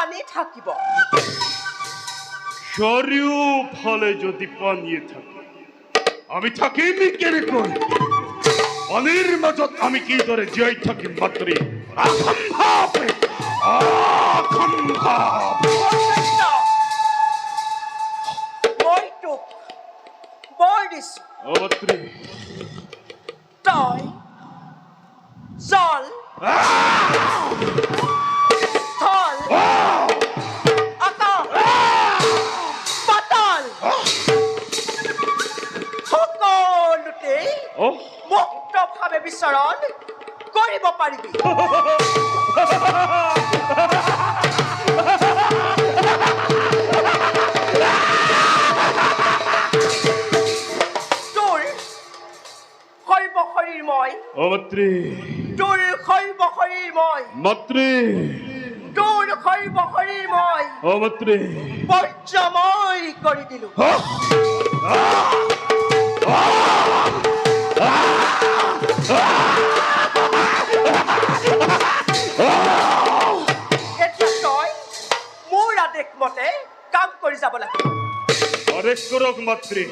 পানী থাকিব। চাৰিওফালে যদি পানীয়ে থাকে, আমি থাকিম কেনেকৈ? পানীৰ মাজত আমি কিদৰে জীয়াই থাকিম মাতৃ? অসম্ভৱ, অসম্ভৱ। দৈত্য, মই তোক বৰ দিছো। অ মাতৃ। তই জল, স্থল, আকাশ, পাতাল সকলোতেই মুক্তভাৱে বিচৰণ কৰিব পাৰিবি। তোৰ সৰ্বশৰীৰ মই, অ মাতৃ। তোৰ সৰ্বশৰীৰ মই, মাতৃ। তোৰ সৰ্বশৰীৰ মই অ মাতৃ। বৰ্জময় কৰি দিলো। এতিয়া তই মোৰ আদেশ মতে কাম কৰি যাব লাগিব। আদেশ কৰক মাতৃ।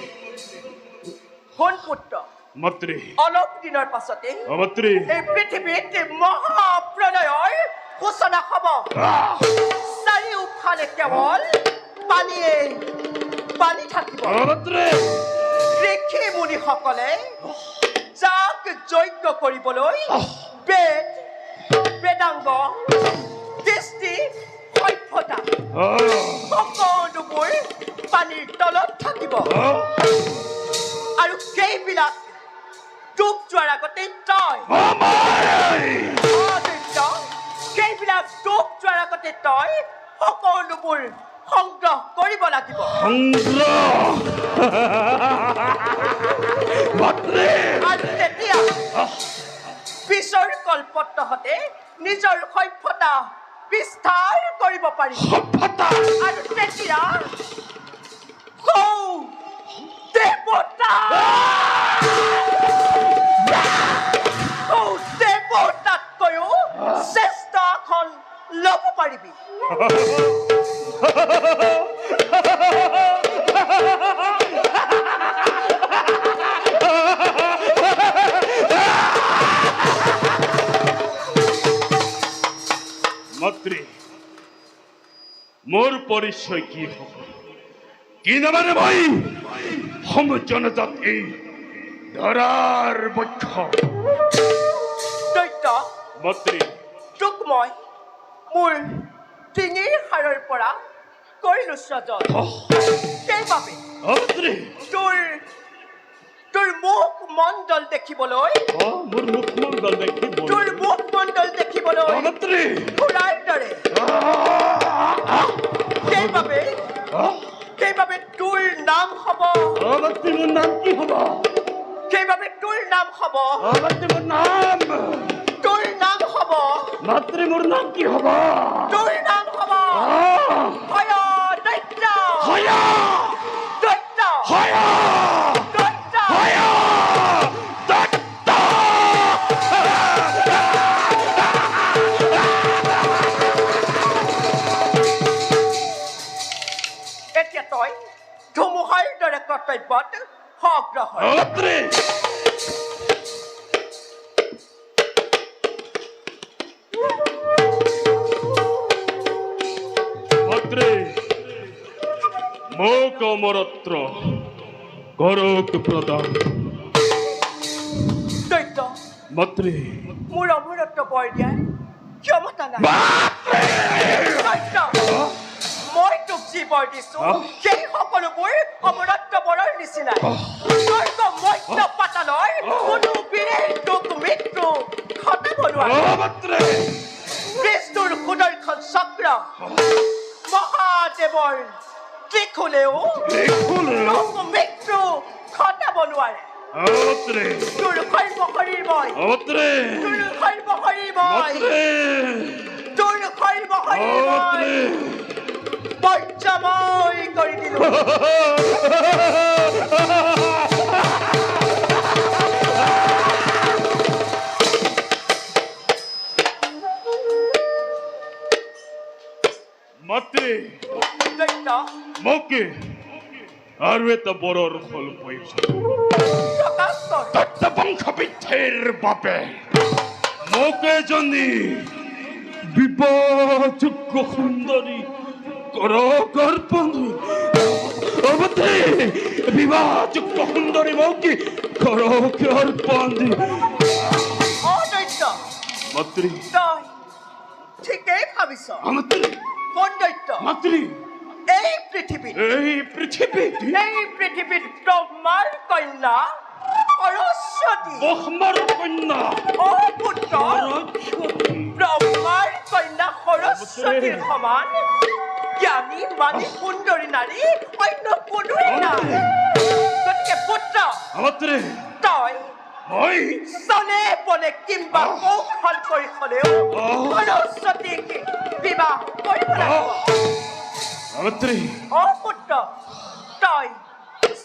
শুন পুত্ৰ। মাতৃ। অলপ দিনৰ পাছতে অ মাতৃ। এই পৃথিৱীত মহাপ্ৰলয়ৰ সূচনা হ'ব। চাৰিওফালে কেৱল পানীয়ে পানী থাকিব। অ মাতৃ। ঋষি মুনিসকলে যাক যজ্ঞ কৰিবলৈ বেদ, বেদাংগ, দৃষ্টি, সভ্যতা সকলোবোৰ পানীৰ তলত থাকিব আৰু সেইবিলাক ডুব যোৱাৰ আগতে তই, অ দৈত্য, সেইবিলাক ডুব যোৱাৰ আগতে তই সকলোবোৰ সংগ্ৰহ কৰিব লাগিব। সংগ্ৰহ, মাতৃ। আৰু তেতিয়া পিছৰ কল্পত তহঁতে নিজৰ সভ্যতা বিস্তাৰ কৰিব পাৰিবি। সভ্যতা। আৰু তেতিয়া সৌ দেৱতা, সৌ দেৱতাতকৈও শ্ৰেষ্ঠ আসন ল'ব পাৰিবি। মাতৃ, মোৰ পৰিচয় কি হ'ব? কি নামেৰে মই সমজনজাত এই ধৰাৰ বক্ষ? দৈত্য। মাতৃ। তোক মই মোৰ ডিঙিৰ হাৰৰ পৰা কৰিলো সৃজন। সেইবাবে মাতৃ। তোৰ মুখ মণ্ডল দেখিবলৈ, অ, মোৰ মুখমণ্ডল দেখিব, তোৰ মুখ মণ্ডল দেখিবলৈ মাতৃ, ঘোঁৰাৰ দৰে। সেইবাবে তোৰ নাম হ'ব, মাতৃ, মোৰ নাম কি হ'ব? সেইবাবে তোৰ নাম হ'ব, মাতৃ, মোৰ নাম, তোৰ নাম হ'ব, মাতৃ, মোৰ নাম কি হ'ব? তোৰ নাম হ'ব হয় দৈত্য। হয়া। দৈত্য। হয়া। দৈত্য। হয়া দত্ত। এতিয়া তই ধুমুহাৰ দৰে কৰ্তব্যত অগ্ৰসৰ। মাতৃ। মাতৃ, মোক অমৰত্ব কৰক প্ৰদান। দৈত্য। মাতৃ। মোৰ অমৰত্ব বৰ দিয়াৰ ক্ষমতা নাই। দৈত্য, মই তোক যি বৰ দিছো সেই সকলোবোৰ অমৰত্ব বৰৰ নিচিনাই। স্বৰ্গ, মধ্য, পাতালৰ কোনো বীৰে তোক মৃত্যু ঘটাব নোৱাৰে। মাতৃ। বিষ্ণুৰ সুদৰ্শন চক্ৰ, মহাদেৱৰ ত্ৰিশূলেও তোক মৃত্যু ঘটাব নোৱাৰে। মাতৃ। তোৰ সৰ্বশৰীৰ মই, মাতৃ। তোৰ সৰ্বশৰীৰ মই, মাতৃ। তোৰ সৰ্বশৰীৰ মই বৰ্জময় কৰি দিলো। মাতৃ, দৈত্য, মোক আৰু এটা বৰৰ ফল প্ৰয়োজন। প্ৰকাশ কৰ। দত্ত বংশবৃদ্ধিৰ বাবে মোক এজনী বিবাহযোগ্য সুন্দৰী কৰক অৰ্পণ। মাতৃ, বিবাহযোগ্য সুন্দৰী মোক কৰক অৰ্পণ। অ দৈত্য, মাতৃ, তই ঠিকেই ভাবিছ। মাতৃ, কোন দৈত্য? মাতৃ, এই পৃথিৱীত, এই পৃথিৱীত, এই পৃথিৱীত ব্ৰহ্মাৰ কন্যা সৰস্বতী, ব্ৰহ্মাৰ কন্যা অ পুত্ৰ, ব্ৰহ্মাৰ কন্যা সৰস্বতীৰ সমান জ্ঞানী মানী সুন্দৰী নাৰী অন্য কোনোৱেই নাই। গতিকে পুত্ৰ, মাতৃ, তই মই চলে বলে কিম্বা কৌশল কৰি হলেও সৰস্বতীক বিবাহ কৰিব লাগিব। মাতৃ, অ পুত্ৰ, তই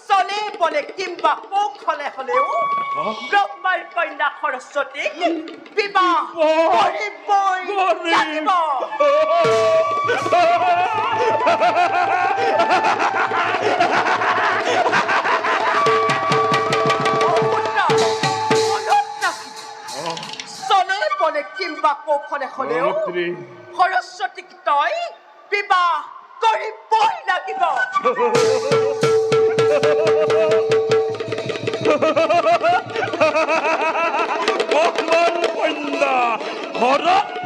চলে বলে কিম্বা কৌশলে হলেও ব্ৰহ্মাৰ কন্যা সৰস্বতীক বিবাহ কৰিবই লাগিব। অ পুত্ৰ, মনত ৰাখিবি, চলে বলে কিম্বা কৌশলে হলেও মাতৃ, সৰস্বতীক তই বিবাহ কৰিবই লাগিব। ব্ৰহ্মাৰ কন্যা সৰস্বতী।